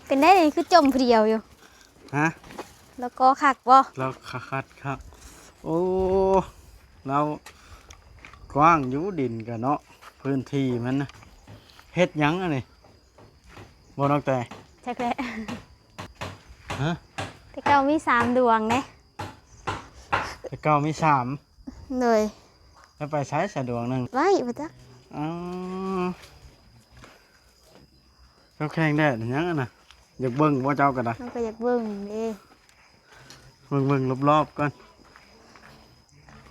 ເປັນໄດ໋ນີ້ ຄືຈົ່ມຜູ້ດຽວຢູ່? ຮະ? ລາວກໍ່ຄັກບໍ່? ລາວຄັກຄັກ. ໂອ້ ລາວກວ້າງຢູ່ດິນກະເນາະ ພື້ນທີ່ມັນນະ. ເຮັດຫຍັງອັນນີ້? ບໍ່ ນ້ອງແຕ? ຈັກແຫຼະ. ຮະ? ແຕ່ເກົ່າມີສາມດວງເດ້. ແຕ່ເກົ່າມີສາມ? ໂດຍ. ແລ້ວໄປໃສສະດວງໜຶ່ງ? ໄວ້ບໍ່ຈັກ. ອໍ ເຈົ້າແຂ່ງແດດຫຍັງຫັ້ນນະ? ຢາກເບິ່ງບໍ່ເຈົ້າກໍໄດ້? ເຮົາກໍຢາກເບິ່ງເດ້. ເບິ່ງໆ ລອບໆ ກ່ອນ.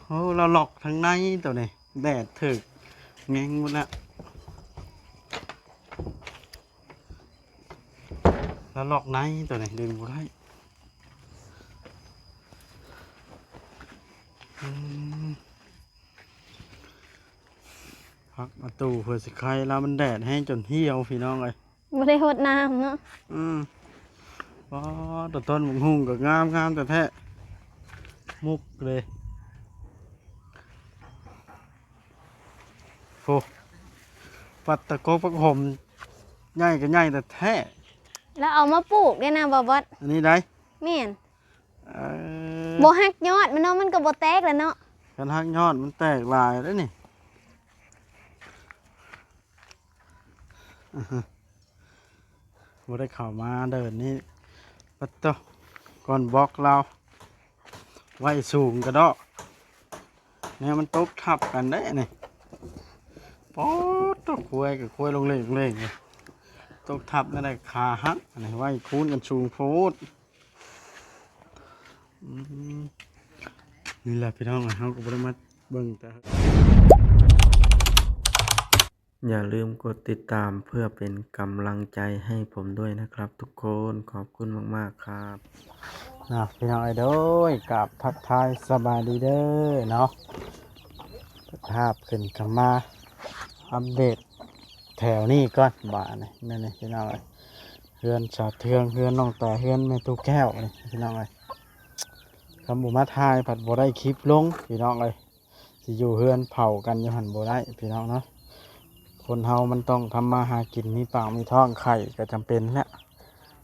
ໂອ້ ລາວລັອກທາງໃນໂຕນີ້ ແດດຖືກແງງໝົດແລ້ວ. ລາວລັອກໃນໂຕນີ້ ດຶງບໍ່ໄດ້. ອືມ ພັກມາຕູ້ເພື່ອຊິໄຄລາວ ມັນແດດແຮງຈົນຫ່ຽວ ພີ່ນ້ອງເອີຍ. ບໍ່ໄດ້ຫົດນ້ຳເນາະ. ອືມ ອໍ ແຕ່ຕົ້ນບັກຫຸ່ງກໍງາມໆ ແທ້ໆ ມຸກເລີຍ. ໂອ້ ປັດຕະກົກຜັກຫົມໃຫຍ່ກໍໃຫຍ່ແທ້ໆ. ແລ້ວເອົາມາປູກໄດ້ນະ ບໍ່ບອດ? ອັນນີ້ໃດ? ແມ່ນ. ເອີ ບໍ່ຫັກຍອດມັນເນາະ ມັນກໍບໍ່ແຕກແລ້ວເນາະ. ຄັນຫັກຍອດມັນແຕກຫຼາຍເດ້ນີ້. ອືຮຶ ບໍ່ໄດ້ເຂົ້າມາເດີ່ນນີ້ ປັດໂຕ ກ່ອນບອກລາວ ໄວ້ສູງກະເດາະ ແນວມັນຕົກທັບກັນເດ້ນີ້. ປອດໂຕ ຄວາຍກັບຄວາຍລົງເລງໆ ຕົກທັບແນວໃດຂາຫັກ. ອັນນີ້ໄວ້ຄູນກັນສູງໂພດ. ອືມ ນີ້ແຫຼະພີ່ນ້ອງ ເຮົາກໍບໍ່ໄດ້ມາເບິ່ງແຕ່ ຢ່າລືມກົດຕິດຕາມເພື່ອເປັນກຳລັງໃຈໃຫ້ຜົມດ້ວຍນະຄັບທຸກຄົນ. ຂອບຄຸນມາກໆ ຄັບ. ນະ ພີ່ນ້ອງເອີຍ ໂດຍ ກາບທັກທາຍສະບາຍດີເດີເນາະ. ພາບຂຶ້ນເຂົ້າມາອັບເດດແຖວນີ້ກ່ອນບາດນີ້. ແມ່ນນີ້ພີ່ນ້ອງເອີຍ ເຮືອນສາເທືອງ ເຮືອນນ້ອງແຕ ເຮືອນແມ່ຕູ້ແກ້ວນີ້ພີ່ນ້ອງເອີຍ. ຄັນບໍ່ມາຖ່າຍພັດບໍ່ໄດ້ຄລິບລົງພີ່ນ້ອງເອີຍ. ຊິຢູ່ເຮືອນເຜົາກັນຢູ່ຫັ້ນບໍ່ໄດ້ພີ່ນ້ອງເນາະ. ຄົນເຮົາມັນຕ້ອງທຳມາຫາກິນ ມີປາກມີທ້ອງ ໄຂ້ກໍຈຳເປັນແຫຼະ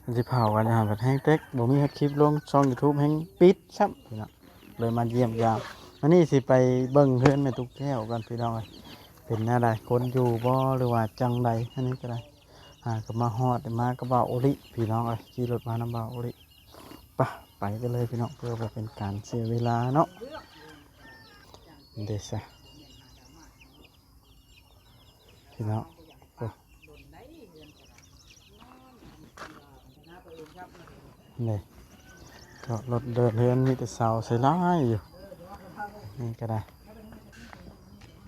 ມັນຊິເຜົາກັນຢູ່ຫັ້ນພັດແຮງເຕັກ ບໍ່ມີເຮັດຄລິບລົງຊ່ອງຢູທູບ ແຮງປິດຊ້ຳພີ່ນ້ອງ. ເລີຍມາຢ້ຽມຢາມ. ອັນນີ້ຊິໄປເບິ່ງເຮືອນແມ່ຕູ້ແກ້ວກ່ອນພີ່ນ້ອງເອີຍ ເປັນແນວໃດ ຄົນຢູ່ບໍ່ ຫຼືວ່າຈັ່ງໃດ. ອັນນີ້ກໍໄດ້ ຫາກໍມາຮອດ ມາກັບບ່າວໂອລິພີ່ນ້ອງເອີຍ ຂີ່ລົດມານຳບ່າວໂອລິ. ປະ ໄປກັນເລີຍພີ່ນ້ອງ ເພື່ອບໍ່ເປັນການເສຍເວລາເນາະ. ເດຊະ ພີ່ນ້ອງ ໂອ້ ນີ້ ຈອດລົດເດີນເຮືອນ ມີແຕ່ເສົາໃສ່ຫຼາຍຢູ່ ນີ້ກໍໄດ້.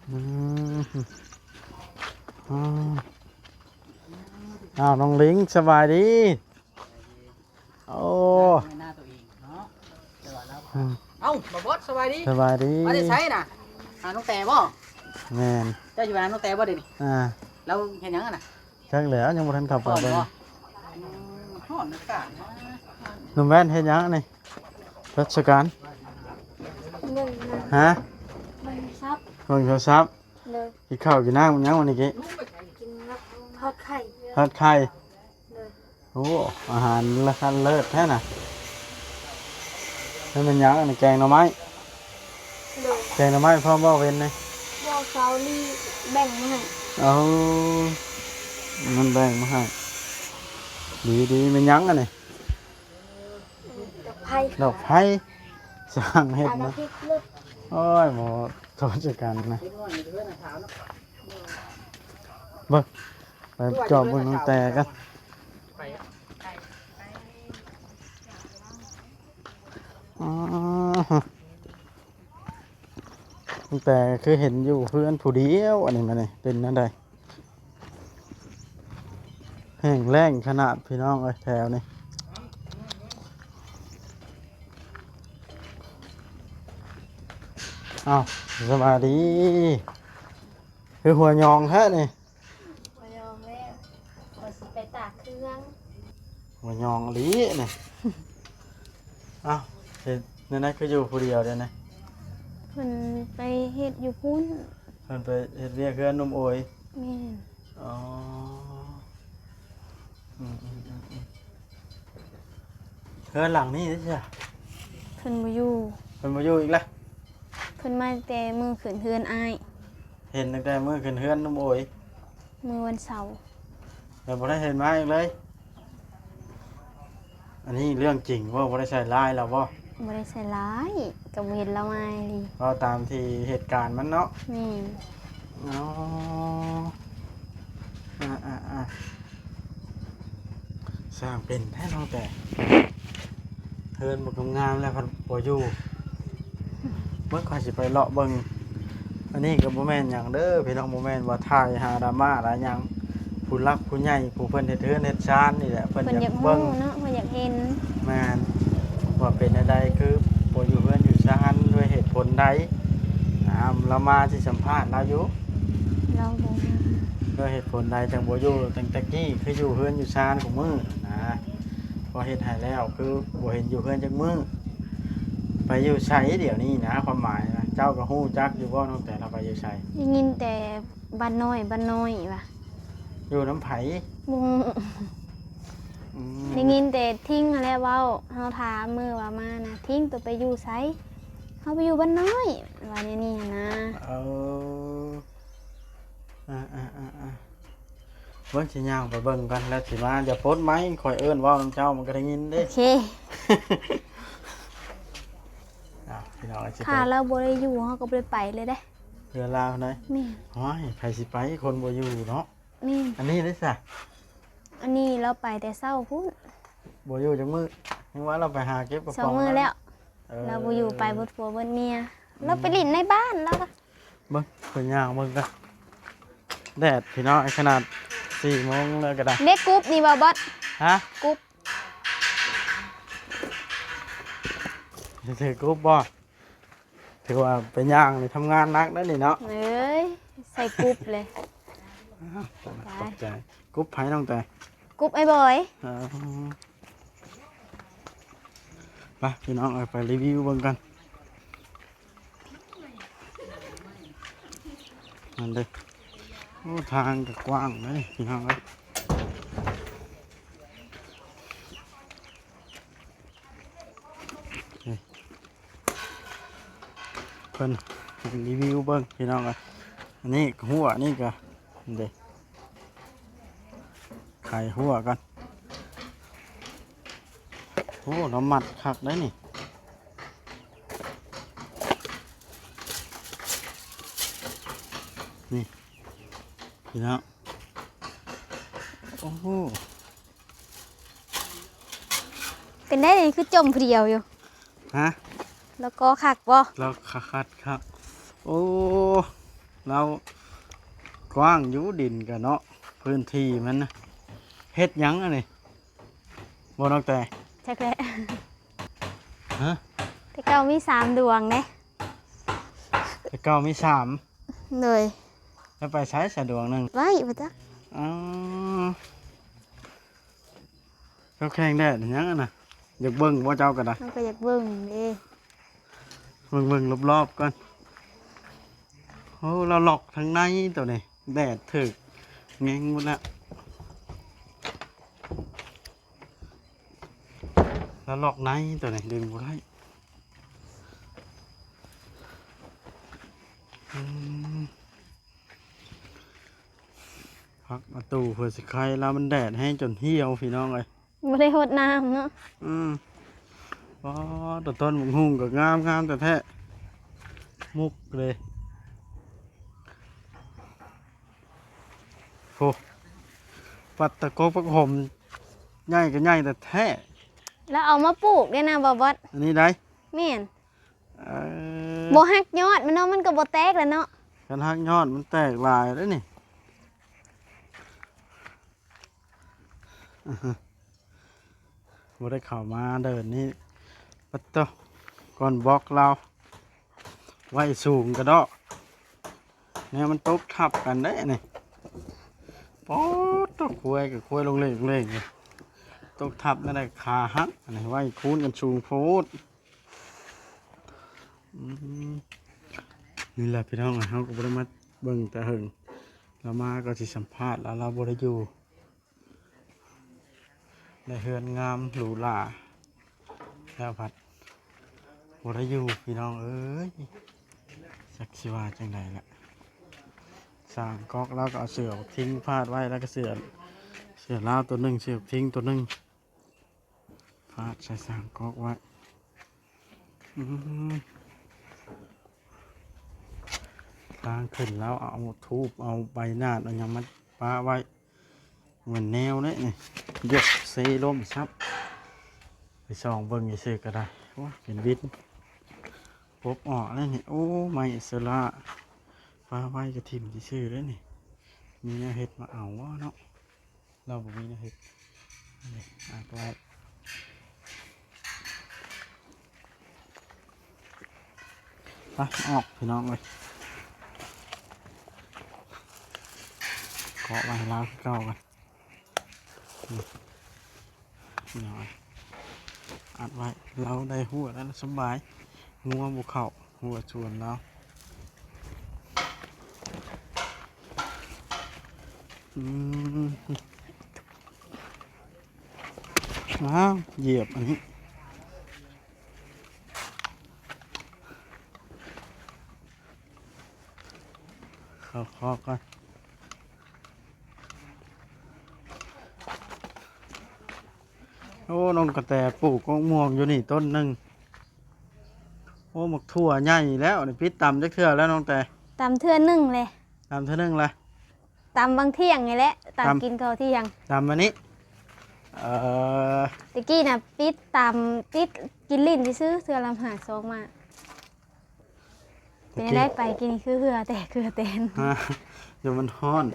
ອືມ ອືມ ອ້າວ ນ້ອງລິງ ສະບາຍດີ. ໂອ້ ເປັນນາໂຕເອງເນາະ ແຕ່ວ່າລາວ ອືມ ເອົ້າ ບ່າວບອດ ສະບາຍດີ. ສະບາຍດີ. ມາແຕ່ໃສນະ? ຫານ້ອງແຕບໍ່? ແມ່ນ. ເຈົ້າຊິໄປຫານ້ອງແຕບໍ່ເດນີ້? ອ່າ ລາວເຮັດຫຍັງຫັ້ນນະ? ຈັກແຫຼະ ຍັງບໍ່ທັນເຂົ້າໄປເບິ່ງ. ອືມ ຮ້ອນອາກາດນະ. ໜຸ່ມແວ່ນເຮັດຫຍັງອັນນີ້? ລັດຊະການ. ເບິ່ງນະ. ຮະ? ເບິ່ງໂທລະສັບ. ເບິ່ງໂທລະສັບ. ໂດຍ. ກິນເຂົ້າກິນນ້ຳຫຍັງວັນນີ້? ກິນທອດໄຂ່. ທອດໄຂ່. ໂດຍ. ໂອ້ ອາຫານລະຄັນເລີດແທ້ນະ. ແລ້ວແມ່ນຫຍັງອັນນີ້? ແກງໜໍ່ໄມ້. ໂດຍ. ແກງໜໍ່ໄມ້ພ້ອມບໍ່ເວັນນີ້? ບໍ່ ເຊົ້ານີ້ແບ່ງມາໃຫ້. ເອົາ ມັນແບ່ງມາໃຫ້. ດີໆ. ແມ່ນຫຍັງອັນນີ້? ດອກໄຜ່. ດອກໄຜ່. ຊ່າງເຮັດນະ. ໂອ້ຍ ບໍ່ ໂທດຄືກັນນະ. ເບິ່ງ ໄປຈອບເບິ່ງນ້ອງແຕກັນ. ອໍ ນ້ອງແຕຄືເຫັນຢູ່ເຮືອນຜູ້ດຽວ ອັນນີ້ມານີ້ເປັນແນວໃດ? ແຫ້ງແລ້ງຂະໜາດພີ່ນ້ອງເອີຍ ແຖວນີ້. ອ້າວ ສະບາຍດີ. ຄືຫົວຍອງແທ້ນີ້. ບໍ່ຍອມແລ້ວ ວ່າຊິໄປຕາກເຄື່ອງ. ບໍ່ຍອມອີ່ຫຼີນີ້. ອ້າວ ເຮັດແນວໃດຄືຢູ່ຜູ້ດຽວດຽວນີ້? ເພິ່ນໄປເຮັດຢູ່ພຸ້ນ. ເພິ່ນໄປເຮັດວຽກເຮືອນໜຸ່ມໂອຍ. ແມ່ນ. ອໍ ອືມ ອືມ ອືມ ອືມ. ເຮືອນຫຼັງນີ້ເດ້ຊະ? ເພິ່ນບໍ່ຢູ່. ເພິ່ນບໍ່ຢູ່ອີກລະ? ເພິ່ນມາແຕ່ມື້ຂຶ້ນເຮືອນອ້າຍ. ເຫັນຕັ້ງແຕ່ມື້ຂຶ້ນເຮືອນນ້ອງໂອຍ. ມື້ວັນເສົາ. ແລ້ວບໍ່ໄດ້ເຫັນມາອີກເລີຍ? ອັນນີ້ເລື່ອງຈິງບໍ່? ບໍ່ໄດ້ໃສ່ຮ້າຍລາວບໍ່? ບໍ່ໄດ້ໃສ່ຮ້າຍ, ກໍບໍ່ເຫັນລາວມາອີ່ຫຼີ. ເວົ້າຕາມທີ່ເຫດການມັນເນາະ. ແມ່ນ. ອໍ ອາໆໆ ຊ່າງເປັນແທ້ນ້ອງແຕ່ ເຮືອນບໍ່ງາມໆ ແລ້ວພັດບໍ່ຢູ່. ເບິ່ງ ຂ້ອຍຊິໄປເລາະເບິ່ງ. ອັນນີ້ກໍບໍ່ແມ່ນຫຍັງເດີພີ່ນ້ອງ, ບໍ່ແມ່ນວ່າຖ່າຍຫາດຣາມາດຣາຫຍັງ. ຜູ້ຫຼັກຜູ້ໃຫຍ່ ຜູ້ເພິ່ນເຮັດເຮືອນເຮັດຊານນີ້ແຫຼະ ເພິ່ນ ເພິ່ນຢາກ ຢາກເບິ່ງ ຮູ້ເນາະ ເພິ່ນຢາກເຫັນ. ແມ່ນ. ວ່າເປັນແນວໃດ ຄືບໍ່ຢູ່ເຮືອນຢູ່ຊານ ດ້ວຍເຫດຜົນໃດ? ອາ ລາວມາຊິສຳພາດລາວຢູ່. ລາວບໍ່ມາ. ດ້ວຍເຫດຜົນໃດຈັ່ງບໍ່ຢູ່? ຕັ້ງແຕ່ກີ້ຄືຢູ່ເຮືອນຢູ່ຊານຂອງມື້ນະ ພໍເຮັດໃຫ້ແລ້ວ ຄືບໍ່ເຫັນຢູ່ເຮືອນຈັກມື້. ໄປຢູ່ໃສດຽວນີ້ນະ? ຄວາມໝາຍນະ ເຈົ້າກໍຮູ້ຈັກຢູ່ບໍ່ນ້ອງແຕ່ ລາວໄປຢູ່ໃສ? ໄດ້ຍິນແຕ່ ບ້ານນ້ອຍ ບ້ານນ້ອຍວ່າ. ຢູ່ນຳໃຜ? ບໍ່ຮູ້. ອືມ. ໄດ້ຍິນແຕ່ທິງຫັ້ນແຫຼະເວົ້າ, ເຮົາຖາມມື້ວ່າມານະ ທິງໂຕໄປຢູ່ໃສ? ເຮົາໄປຢູ່ບ້ານນ້ອຍ ວ່າແນວນີ້ຫັ້ນນະ. ເອີ ອາໆໆໆ ເບິ່ງ ຊິຍ່າງໄປເບິ່ງກ່ອນ ແລ້ວຊິມາ. ຢ່າປົດໄມ ຂ້ອຍເອີ້ນເວົ້ານຳເຈົ້າ ມັນກໍໄດ້ຍິນເດ້. ໂອເຄ. ອ້າວ ພີ່ນ້ອງ ຊິໄປ ຖ້າລາວບໍ່ໄດ້ຢູ່ ເຮົາກໍບໍ່ໄດ້ໄປເລີຍເດ້. ເຮືອນລາວໃດ໋. ແມ່ນ. ໂອ້ຍ ໃຜຊິໄປ ຄົນບໍ່ຢູ່ເນາະ. ແມ່ນ. ອັນນີ້ເດ້ຊະ? ອັນນີ້ລາວໄປແຕ່ເຊົ້າພຸ້ນ. ບໍ່ຢູ່ຈັກມື້. ຍັງວ່າລາວໄປຫາເກັບກະປ໋ອງ ສອງມື້ແລ້ວ. ເອີ ລາວບໍ່ຢູ່ ໄປເບິດຜົວເບິດເມຍ. ອືມ. ລາວໄປຫຼິ້ນໃນບ້ານລາວກະ. ເບິ່ງ ເພິ່ນຍ່າງເບິ່ງກະ ແດດພີ່ນ້ອງ ຂະໜາດສີ່ໂມງແລ້ວກະໄດ້. ເດ້ ກຸບນີ້ບໍ່ບອດ? ຮະ? ກຸບ. ຊິຖືກກຸບບໍ່? ຖືວ່າໄປຍ່າງນີ້ທຳງານໜັກເດ້ນີ້ເນາະ. ເອີຍ ໃສ່ກຸບເລີຍ. ອ້າວ ຂອບໃຈ. ກຸບໃຜນ້ອງແຕ່? ກຸບອ້າຍບອຍ. ເອີ ໄປພີ່ນ້ອງເອີຍ ໄປຣີວິວເບິ່ງກັນ. ນັ້ນເດ້. ໂອ້ ທາງກໍກວ້າງເດ້ພີ່ນ້ອງເອີຍ. ນີ້ ເພິ່ນຣີວິວເບິ່ງພີ່ນ້ອງເອີຍ. ອັນນີ້ຮົ້ວນີ້ກະເດ້ ໄຂຮົ້ວກ່ອນ. ໂອ້ ລາວມັດຄັກໄດ໋ນີ້. ນີ້ພີ່ນ້ອງ. ໂອ້ໂຫ. ເປັນໄດ໋ນີ້ ຄືຈົ່ມຜູ້ດຽວຢູ່? ຮະ? ລາວກໍ່ຄັກບໍ່? ລາວຄັກຄັກ. ໂອ້ ລາວກວ້າງຢູ່ ດິນກະເນາະ ພື້ນທີ່ມັນນະ. ເຮັດຫຍັງອັນນີ້ ບໍ່ນ້ອງແຕ່? ຈັກແຫຼະ. ຮະ? ແຕ່ເກົ່າມີສາມດວງເດ້. ແຕ່ເກົ່າມີສາມ? ໂດຍ. ແລ້ວໄປໃສສະດວງໜຶ່ງ? ໄວ້ບໍ່ຈັກ. ອໍ. ເຈົ້າແຂ່ງແດດຫຍັງຫັ້ນນະ? ຢາກເບິ່ງບໍ່ເຈົ້າກໍໄດ້? ເຮົາກໍຢາກເບິ່ງເດ້. ເບິ່ງໆ ລອບໆ ກ່ອນ. ໂອ້ ລາວລັອກທາງໃນໂຕນີ້ ແດດຖືກແງງໝົດແລ້ວ. ລາວລັອກໃນໂຕນີ້ ດຶງບໍ່ໄດ້. ອືມ. ພັກປະຕູເພື່ອຊິໄຂ ລາວມັນແດດແຮງຈົນຫ່ຽວ ພີ່ນ້ອງເອີຍ. ບໍ່ໄດ້ຫົດນ້ຳເນາະ. ອືມ. ປາດ ຕົ້ນບັກຫຸ່ງກໍງາມ ງາມແທ້ໆ ມຸກເລີຍ. ໂອ້ ປັດຕະກົກຜັກຫົມ ໃຫຍ່ກໍໃຫຍ່ແທ້ໆ. ລາວເອົາມາປູກເດ້ນະ ບໍ່ບອດ? ອັນນີ້ໃດ໋? ແມ່ນ. ເອີ ບໍ່ຫັກຍອດມັນເນາະ ມັນກໍບໍ່ແຕກແຫຼະເນາະ. ຄັນຫັກຍອດມັນແຕກຫຼາຍເດ້ນີ້. ບໍ່ໄດ້ເຂົ້າມາເດີ່ນນີ້. ປັດໂຕ ກ່ອນບລັອກລາວ ໄວ້ສູງກະເດາະ ແນວມັນຕົກທັບກັນເດ້ນີ້. ປາດໂຕ ຄວາຍກັບຄວາຍລົງເລງໆ ຕົກທັບແນວໃດຂາຫັກ. ອັນນີ້ໄວ້ຄູນກັນສູງໂພດ. ອືມ ນີ້ແຫຼະພີ່ນ້ອງ ເຮົາກໍບໍ່ໄດ້ມາເບິ່ງແຕ່ເຫິງ ລາວມາກໍຊິສຳພາດລາວ ລາວບໍ່ໄດ້ຢູ່ ໄດ້ເຮືອນງາມຫຼູຫຼາ ແລ້ວພັດບໍ່ໄດ້ຢູ່ພີ່ນ້ອງເອີຍ ຈັກຊິວ່າຈັ່ງໃດລະ. ຊ່າງກອກລາວກໍເອົາເສື້ອບັກທິງພາດໄວ້ ແລ້ວກໍເສື້ອ ເສື້ອລາວຕົວໜຶ່ງ ເສື້ອບັກທິງຕົວໜຶ່ງ ພາດໃສ່ຊ່າງກອກໄວ້. ອືມ ທາງຂຶ້ນລາວເອົາທູບ ເອົາໃບໜາດ ເອົາຫຍັງມາປະໄວ້. ແມ່ນແນວເດ້ນີ້ ຍົກເຊລົ້ມຊັບ ໄປສ່ອງເບິ່ງຊື່ໆກໍໄດ້. ໂອ້ຍ ເປັນວິນ ປົບອອກແລ້ວນີ້. ໂອ້ ໄມ້ເຊີລາ ປະໄວ້ກໍຖິ້ມຊື່ໆເດ້ນີ້. ມີແນວເຮັດມາເອົາບໍ່ເນາະ? ລາວບໍ່ມີແນວເຮັດ. ອັນນີ້ອັດໄວ້. ໄປ ອອກພີ່ນ້ອງເອີຍ ເກາະໄວ້ໃຫ້ລາວຄືເກົ່າກ່ອນ. ນີ້ພີ່ນ້ອງເອີຍ ອັດໄວ້ ລາວໄດ້ຮົ້ວແລ້ວສະບາຍ ງົວບໍ່ເຂົ້າຮົ້ວສວນລາວ. ອືມ ອ້າວ ຢຽບອັນນີ້ ເຂົ້າຄອກກ່ອນ. ໂອ້ ນ້ອງກະແຕປູກໝາກມ່ວງຢູ່ນີ້ຕົ້ນໜຶ່ງ. ໂອ້ ໝາກຖົ່ວໃຫຍ່ແລ້ວນີ້ ປິດຕຳຈັກເທື່ອແລ້ວນ້ອງແຕ? ຕຳເທື່ອໜຶ່ງແຫຼະ. ຕຳເທື່ອໜຶ່ງລະ? ຕຳບາງທ່ຽງນີ້ແຫຼະ ຕຳ ຕຳກິນເຂົ້າທ່ຽງ. ຕຳອັນນີ້ ເອີ ແຕ່ກີ້ນະປິດຕຳ ປິດກິນຫຼິ້ນຊື່ໆ ເທື່ອລະຫາຊອງມາ. ແຕ່ກີ້ ເປັນໄດ້ໄປກິນຄືເຫື່ອແຕກເຫື່ອແຕນ ຮະ ດຽວມັນຮ້ອນ.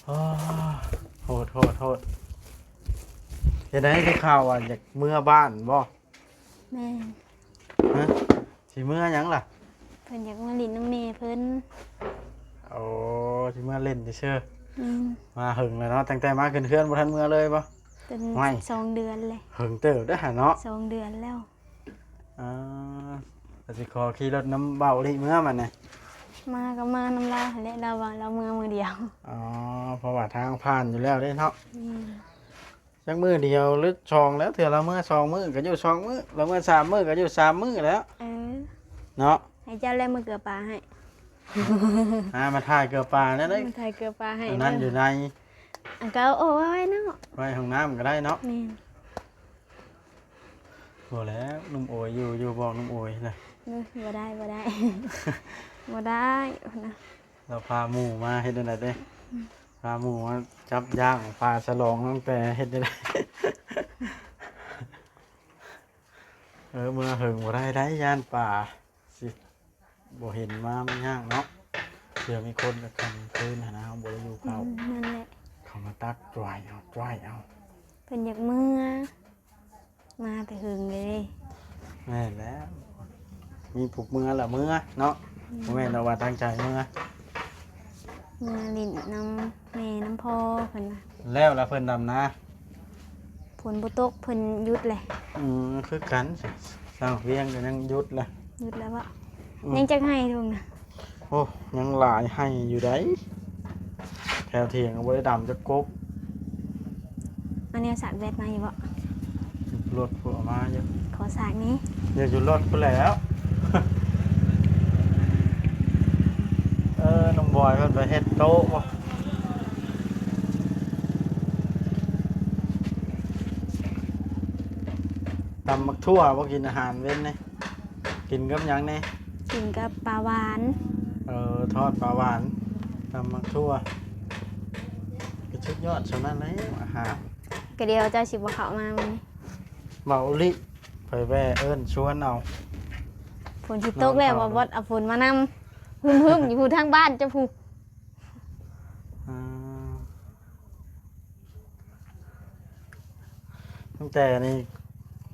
ໂອ້ ໂທດໆໆ ເຮັດໃດໄດ້ຂ່າວວ່າຢາກເມືອບ້ານບໍ່? ແມ່ນ. ຮະ ຊິເມືອຫຍັງລະ? ເພິ່ນຢາກມາຫຼິ້ນນຳແມ່ເພິ່ນ. ໂອ້ ຊິມາຫຼິ້ນຊື່ໆ. ອືມ ມາເຫິງແລ້ວເນາະ ຕັ້ງແຕ່ມາຂຶ້ນເຮືອນບໍ່ທັນເມືອເລີຍບໍ່? ເປັນ ຫ້ວຍ ສອງເດືອນແລ້ວ. ເຫິງເຕີບເດ້ຫາເນາະ ສອງເດືອນແລ້ວ. ອ່າ ກໍຊິຂໍຂີ່ລົດນຳເບົາລິເມືອບັດນີ້. ມາກໍມານຳລາວຫັ້ນແຫຼະ ລາວວ່າລາວເມືອມື້ດຽວ. ອໍ ເພາະວ່າທາງຜ່ານຢູ່ແລ້ວເດ້ເນາະ. ອືມ ຈັກມື້ດຽວຫຼືສອງແລ້ວ ເທື່ອລາວເມືອສອງມື້ກໍຢູ່ສອງມື້ ລາວເມືອສາມມື້ກໍຢູ່ສາມມື້ແລ້ວ. ເອີ ເນາະ ໃຫ້ເຈົ້າແລະເມືອເກືອປາໃຫ້. ຫາມາຖ່າຍເກືອປາແດ່ເດີ ມາຖ່າຍເກືອປາໃຫ້. ອັນນັ້ນຢູ່ໃນ ອັນເກົ່າ ໂອ້ ໄວ້ເນາະ ໄວ້ຫ້ອງນ້ຳກໍໄດ້ເນາະ. ແມ່ນ. ບໍ່ແລ້ວ ໜຸ່ມໂອຍຢູ່ ຢູ່ບອກໜຸ່ມໂອຍນະ. ເອີ ບໍ່ໄດ້ ບໍ່ໄດ້ ບໍ່ໄດ້ນະ. ລາວພາໝູ່ມາເຮັດແນວໃດເດ້? ອືມ ພາໝູ່ມາຈັບຍ່າງປາສະຫຼອງຕັ້ງແຕ່ເຮັດແນວໃດ? ເອີ ເມືອເຫິງບໍ່ໄດ້ໄດ໋ ຢ້ານປາຊິ ບໍ່ເຫັນມາມັນຍາກເນາະ. ເທື່ອມີຄົນກາງຄືນຫັ້ນນະ ເຮົາບໍ່ໄດ້ຢູ່ເຝົ້າ. ອືມ ນັ້ນແຫຼະ ເຂົາມາຕັກຈ້ວຍເອົາ ຈ້ວຍເອົາ. ເພິ່ນຢາກເມືອ ມາແຕ່ເຫິງເດ້. ແມ່ນແລ້ວ ມີຜູ້ເມືອລະເມືອເນາະ. ອືມ ບໍ່ແມ່ນວ່າຕັ້ງໃຈເມືອ. ເມືອຫຼິ້ນນຳແມ່ນຳພໍ່ເພິ່ນວ່າ. ແລ້ວລະເພິ່ນດຳນາ? ຝົນບໍ່ຕົກ ເພິ່ນຢຸດແຫຼະ. ອືມ ຄືກັນ ຊາວວຽງກໍຍັງຢຸດລະ. ຢຸດແລ້ວເບາະ? ອືມ ຍັງຈັກໄຮ່ທຸ່ງນະ? ໂອ້ ຍັງຫຼາຍໄຮ່ຢູ່ໃດ໋ ແຖວຖຽງບໍ່ໄດ້ດຳຈັກກົກ. ເອົາແນວສາກແບດມາຢູ່ເບາະ? ລົດຜູ້ເອົາມາຢູ່. ຂໍສາກແດ່. ຢູ່ ຢູ່ລົດພຸ້ນແຫຼ້ວ. ເອີ ນ້ອງບອຍເພິ່ນໄປເຮັດໂຕະບໍ່? ຕຳໝາກຖົ່ວບໍ່? ກິນອາຫານເວັນນີ້ ກິນກັບຫຍັງແດ່? ກິນກັບປາຫວານ. ເອີ ທອດປາຫວານ ຕຳໝາກຖົ່ວ ກໍສຸດຍອດສ່ຳນັ້ນແຫຼະອາຫານ. ກະດຽວເຈົ້າຊິບໍ່ເຂົ້າມາມື້ນີ້ ເວົ້າອີ່ຫຼີ ຂ້ອຍແວ່ເອີ້ນຊວນເອົາ. ຝົນຊິຕົກແລ້ວ ນ້ອງເຂົ້າ ບໍ່ບອດເອົາຝົນມານຳ ຮຶມໆ ຢູ່ຜູ້ທາງບ້ານເຈົ້າຜູ້. ອ່າ ຕັ້ງແຕ່ນີ້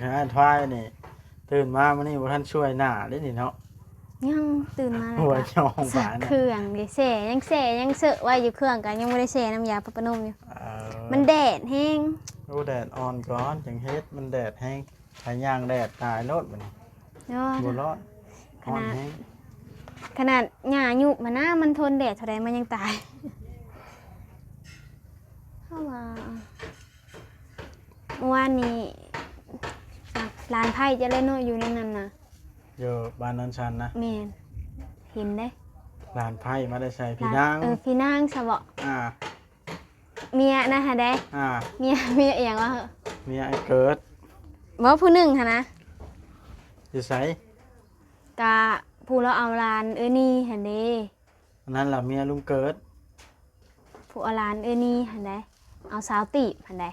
ອ້າຍທວາຍນີ້ ຕື່ນມາມື້ນີ້ບໍ່ທັນຊ່ວຍໜ້າເດ້ນີ້ເນາະ. ຍັງ ຕື່ນມາແລ້ວ ຫົວ ກໍ ຍອງ ສາກ ບາດນີ້ ເຄື່ອງເດ້ ແຊ່ ຍັງແຊ່ ຍັງເຊາະໄວ້ຢູ່ ເຄື່ອງກໍຍັງບໍ່ໄດ້ແຊ່ນ້ຳຢາປະປະນົມຢູ່. ເອີ ມັນແດດແຮງ. ໂອ້ ແດດອ່ອນກ່ອນຈັ່ງເຮັດ ມັນແດດແຮງ. ໄປຍ່າງແດດຕາຍໂລດບັດນີ້ ເນາະ ບໍ່ລອດ ຂະໜາດ ຮ້ອນແຮງ ຂະໜາດຫຍ້າຍຸບຫັ້ນນະ ມັນທົນແດດເທົ່າໃດມັນຍັງຕາຍ. ເພາະວ່າ ມື້ວານນີ້ ສາກ ຫຼານໃພ້ເຈົ້າແຫຼະເນາະ ຢູ່ໃນນັ້ນນະ. ຢູ່ບ້ານໂນນຊັນນະ? ແມ່ນ. ເຫັນເດ້. ຫຼານໃພ້ມາແຕ່ໃສ? ພີ່ນາງ? ເອີ ພີ່ນາງຊະເບາະ? ອ່າ. ເມຍນະຫັ້ນເດ້. ອ່າ. ເມຍ ເມຍອີ່ຫຍັງວະ? ເມຍອ້າຍເກີດ. ບໍ່ ຜູ້ໜຶ່ງຫັ້ນນະ. ຢູ່ໃສ? ກະຜູ້ລາວເອົາຫຼານເອື້ອຍນີຫັ້ນເດ້. ອັນນັ້ນລະເມຍລຸງເກີດ. ຜູ້ເອົາຫຼານເອື້ອຍນີຫັ້ນໃດ ເອົາຊາວຕີບຫັ້ນໃດ.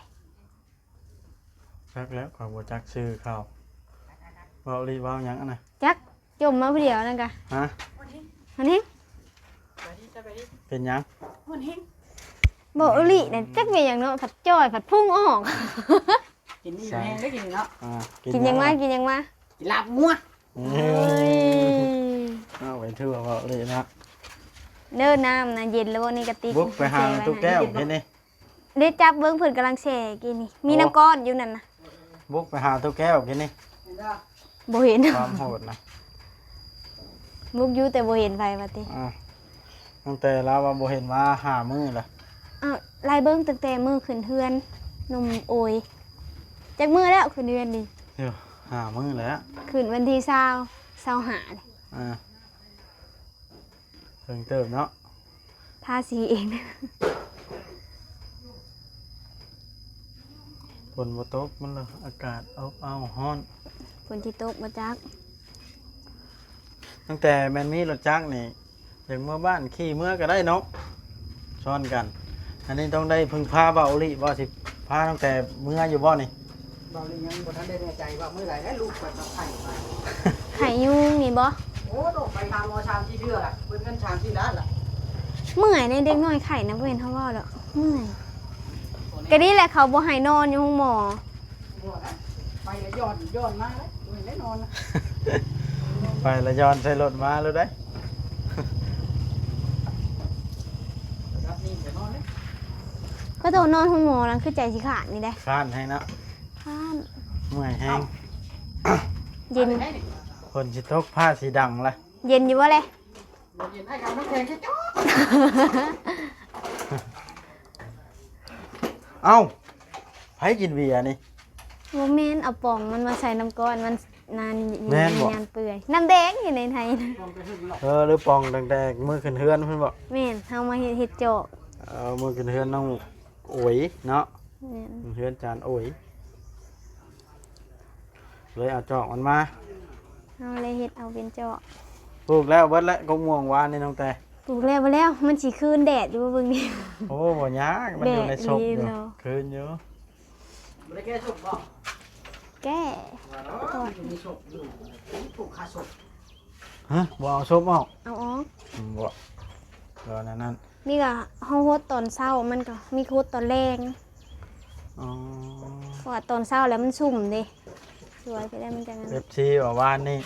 ຈັກແລ້ວ ຂ້ອຍບໍ່ຈັກຊື່ເຂົາ. ເວົ້າອີ່ຫຼີ ເວົ້າຫຍັງຫັ້ນນະ? ຈັກ ຈົ່ມມາຜູ້ດຽວນັ້ນກະ. ຮະ? ມັນເຮັງ ເປັນຫຍັງ? ເວົ້າອີ່ຫຼີນະ ຈັກເປັນຫຍັງເນາະ ຜັດຈ່ອຍ ຜັດພຸ່ງອອກ. ກິນອີ່ມແຮງໄດ້ກິນເນາະ. ອ່າ ກິນຫຍັງມາ? ກິນຫຍັງມາ? ກິນລາບງົວ. ເອີຍ ເອົາໄປທົ່ວເວົ້າເລີຍເນາະ. ເດີ ນ້ຳນະເຢັນແລ້ວບໍ່? ນີ້ກະຕິກ ບຸກໄປຫາຕູ້ແກ້ວກິນນີ້. ໄດ້ຈັບເບິ່ງ ເພິ່ນກຳລັງແຊ່ກິນນີ້ ມີນ້ຳກ້ອນຢູ່ນັ້ນນະ. ບຸກໄປຫາຕູ້ແກ້ວກິນນີ້. ບໍ່ເຫັນ ຄວາມໂຫດນະ. ບຸກຢູ່ແຕ່ບໍ່ເຫັນໃຜວ່າຕິ. ອ່າ ຕັ້ງແຕ່ລາວວ່າບໍ່ເຫັນມາຫ້າມື້ລະ. ອ້າວ ໄລ່ເບິ່ງຕັ້ງແຕ່ມື້ຂຶ້ນເຮືອນໜຸ່ມໂອຍ. ຈັກມື້ແລ້ວຂຶ້ນເຮືອນນີ້? ໂອ້ ຫ້າມື້ແລ້ວ. ຂຶ້ນວັນທີຊາວ ຊາວຫ້າ. ອ່າ ເຖິງເຕີບເນາະ. ທາສີເອງ. ຝົນບໍ່ຕົກ ມັນລະອາກາດອົບອ້າວຮ້ອນ. ຝົນຊິຕົກບໍ່ຈັກ. ຕັ້ງແຕ່ແມ່ນມີລົດຈັກນີ້ ຢາກເມືອບ້ານຂີ່ເມືອກະໄດ້ເນາະ ຊ້ອນກັນ. ອັນນີ້ຕ້ອງໄດ້ເພິ່ງພາເບົາອີ່ຫຼີບໍ່ ຊິພາຕັ້ງແຕ່ເມືອຢູ່ບໍ່ນີ້? ເບົາອີ່ຫຼີຍັງບໍ່ທັນໄດ້ແນ່ໃຈວ່າມື້ໃດແລ້ວລູກຂ້ອຍຈະໄຂ້ມາ. ໄຂ້ຍຸງນີ້ບໍ່? ໂອ້ ໄປຫາໝໍສາມສີ່ເທື່ອລະ ເບິດເງິນສາມສີ່ລ້ານລະ. ເມື່ອຍໃນເດັກນ້ອຍໄຂ້ນະ ບໍ່ແມ່ນເຮົາເວົ້າດອກ ເມື່ອຍ. ກະນີ້ແຫຼະ ເຂົາບໍ່ໃຫ້ນອນຢູ່ໂຮງໝໍ. ບໍ່ນະ ໄປລະຍ້ອນ ຍ້ອນມາເລີຍ ບໍ່ເຫັນໄດ້ນອນນະ. ໄປລະຍ້ອນໃສ່ລົດມາໂລດໄດ໋. ກະໂຕນອນໂຮງໝໍນະ ຄືໃຈຊິຂາດນີ້ເດ້. ຄ້ານແຮງເນາະ. ຄ້ານ. ເມື່ອຍແຮງ. ເຢັນ. ຝົນຊິຕົກ ຟ້າຊິດັງລະ. ເຢັນຢູ່ບໍ່ແລະ? ບໍ່ເຢັນ ອ້າຍກະເອົານ້ຳແຂງໃສ່ຈອກ. ເອົ້າ ໃຜກິນເບຍນີ້? ບໍ່ແມ່ນ ເອົາປອງມັນມາໃສ່ນ້ຳກ້ອນ ມັນນານ ແມ່ນບໍ່? ຍານເປື່ອຍ ນ້ຳແດງຢູ່ໃນໄທ. ເອີ ຫຼືປອງຕັ້ງແຕ່ມື້ຂຶ້ນເຮືອນພຸ້ນບໍ? ແມ່ນ ເຮົາມາເຮັດ ເຮັດຈອກ. ເອີ ມື້ຂຶ້ນເຮືອນນ້ອງໂອຍເນາະ. ແມ່ນ ເຮືອນຈານໂອຍ. ເລີຍເອົາຈອກມັນມາ. ເຮົາເລີຍເຮັດເອົາເປັນຈອກ. ປູກແລ້ວເບິດແລ້ວ ກົກມ່ວງວານນີ້ນ້ອງແຕ? ປູກແລ້ວ ບໍ່ແລ້ວ ມັນຊິຄືນແດດຢູ່ບໍ່ ເບິ່ງນີ້. ໂອ້ ບໍ່ຍາກ ມັນຢູ່ໃນສົບຢູ່ ຄືນຢູ່. ບໍ່ໄດ້ແກ້ສົບບໍ່? ແກ້ ວ່າເນາະ ມີສົບຢູ່ ປູກຄາສົບ. ຮະ ບໍ່ເອົາສົບອອກ? ເອົາອອກ. ອືມ ບໍ່ ບໍ່ນັ້ນ. ມີກະເຮົາຫົດຕອນເຊົ້າ ມັນກະມີຫົດຕອນແລງ. ອໍ ເພາະວ່າຕອນເຊົ້າແລ້ວມັນຊຸ່ມເດ້ ສວຍໄປແລ້ວມັນກະນັ້ນ. ເອັຟຊີ ວ່າວານນີ້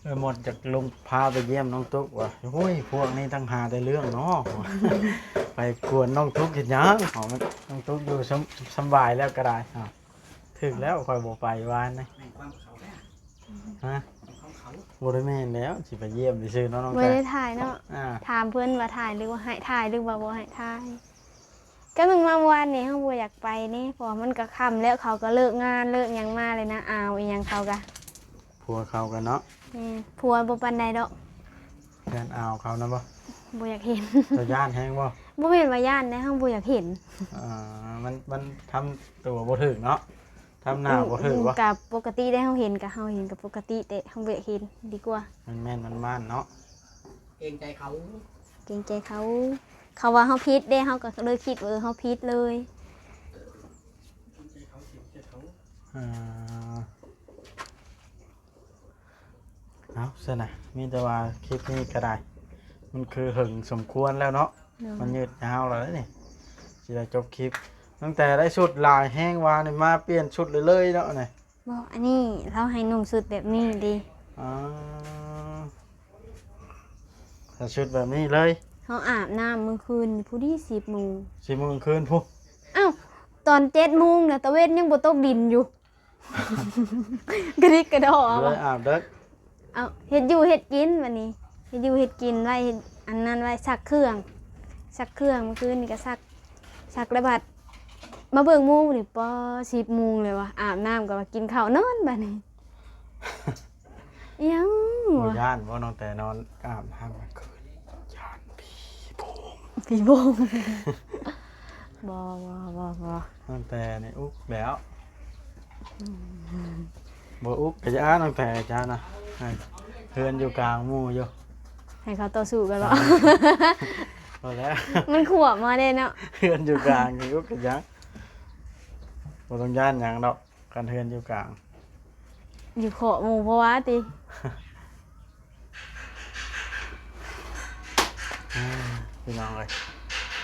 ເອີ ໝົດຈາກລົງພາໄປຢ້ຽມນ້ອງຕຸກວ່າ ໂອ້ຍ ພວກນີ້ຕັ້ງຫາແຕ່ເລື່ອງເນາະ ໄປກວນນ້ອງຕຸກເຮັດຫຍັງ. ອໍ ນ້ອງຕຸກຢູ່ສຳ ສຳບາຍແລ້ວກະໄດ້. ຖືກແລ້ວ ຂ້ອຍບໍ່ໄປວານນີ້. ຮະ? ບໍ່ໄດ້ແມ່ນແລ້ວ ຊິໄປຢ້ຽມຊື່ໆເນາະ ນ້ອງ ບໍ່ໄດ້ຖ່າຍເນາະ. ອ່າ ຖາມເພິ່ນວ່າຖ່າຍຫຼືວ່າໃຫ້ຖ່າຍ ຫຼືວ່າບໍ່ໃຫ້ຖ່າຍ. ກະເບິ່ງມາວານນີ້ເຮົາບໍ່ຢາກໄປນີ້ ເພາະວ່າມັນກະຄ່ຳແລ້ວ ເຂົາກະເລີກງານເລີກຫຍັງມາເລີຍນະ. ອາວອີ່ຫຍັງເຂົາກະ ຜົວເຂົາກະເນາະ. ແມ່ນ ຜົວບໍ່ປານໃດດອກ. ຢ້ານອາວເຂົານະບໍ່? ບໍ່ຢາກເຫັນ. ເຈົ້າຢ້ານແຮງບໍ່? ບໍ່ແມ່ນວ່າຢ້ານໃດ ເຮົາບໍ່ຢາກເຫັນ. ອ່າ ມັນ ມັນທຳຕົວບໍ່ຖືກເນາະ. ທຳໜ້າບໍ່ຖືກບໍ່? ກະປົກກະຕິເດ້ ເຮົາເຫັນກະ ເຮົາເຫັນກະປົກກະຕິ ແຕ່ເຮົາບໍ່ຢາກເຫັນດີກວ່າ. ມັນແມ່ນມັນມ່ານເນາະ. ເກງໃຈເຂົາ ເກງໃຈເຂົາ. ເຂົາວ່າເຮົາຜິດເດ້ ເຮົາກະເລີຍຄິດວ່າ ເອີ ເຮົາຜິດເລີຍ. ເອີ ເອົາຊັ້ນນະ ມີແຕ່ວ່າຄລິບນີ້ກະໄດ້ ມັນຄືເຫິງສົມຄວນແລ້ວເນາະ. ໂດຍ ມັນຍືດຍາວແລ້ວເດ້ນີ້ ຊິໄດ້ຈົບຄລິບ. ຕັ້ງແຕ່ໄດ້ຊຸດຫຼາຍແຮງວ່ານີ້ ມາປ່ຽນຊຸດເລື້ອຍໆເນາະນີ້. ບໍ່ ອັນນີ້ລາວໃຫ້ນຸ່ງຊຸດແບບນີ້ເດ້. ອໍ ໃສ່ຊຸດແບບນີ້ເລີຍ. ເຮົາອາບນ້ຳມື້ຄືນພຸ້ນດີ ສິບໂມງ ສິບໂມງຄືນພຸ້ນ. ອ້າວ ຕອນເຈັດໂມງນະ ຕາເວັນຍັງບໍ່ຕົກດິນຢູ່. ກະດິກກະດໍ້ເອົາ ເລີຍອາບເດີ. ເອົາ ເຮັດຢູ່ເຮັດກິນບາດນີ້ ເຮັດຢູ່ເຮັດກິນໄວ້ ເຮັດອັນນັ້ນໄວ້ ຊັກເຄື່ອງ ຊັກເຄື່ອງ. ມື້ຄືນນີ້ກະຊັກ ຊັກແລ້ວບາດມາເບິ່ງໂມງນີ້ ປໍ ສິບໂມງແລ້ວວ່າ ອາບນ້ຳກະວ່າກິນເຂົ້ານອນບາດນີ້. ອີ່ຫຍັງ ບໍ່ ວະ? ຢ້ານບໍ່ ນ້ອງແຕນອນອາບນ້ຳກາງຄືນ ຢ້ານຜີໂພງ ຜີໂພງ ບໍ່ ບໍ່ ບໍ່ ບໍ່ ນ້ອງແຕນີ້ອຸກແລ້ວ ອືມ ບໍ່ອຸກກະຢ່າ ນ້ອງແຕຈ້ານະ ໃຫ້ເຮືອນຢູ່ກາງໝູ່ຢູ່ ໃຫ້ເຂົາຕໍ່ສູ້ກັນເນາະ ພໍແລ້ວ ມັນຂວບມາເດ້ເນາະ ເຮືອນຢູ່ກາງນີ້ອຸກກະຢ່າ ບໍ່ຕ້ອງຢ້ານຫຍັງດອກ ຄັນເຮືອນຢູ່ກາງ ຢູ່ເຄາະໝູ່ບໍ່ວ່າຕິ ພີ່ນ້ອງເອີຍ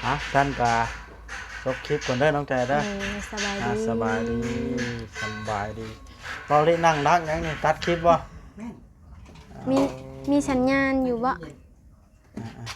ອ່ະ ຊັ້ນກະຈົບຄລິບກ່ອນເດີ ນ້ອງແຕເດີ ເອີ ສະບາຍດີ ອ່ະ ສະບາຍດີ ສະບາຍດີ ເວົ້າລິນັ່ງດັກຫຍັງນີ້ ຕັດຄລິບບໍ່? ແມ່ນ ມີ ມີສັນຍານຢູ່ບໍ່? ອ່າ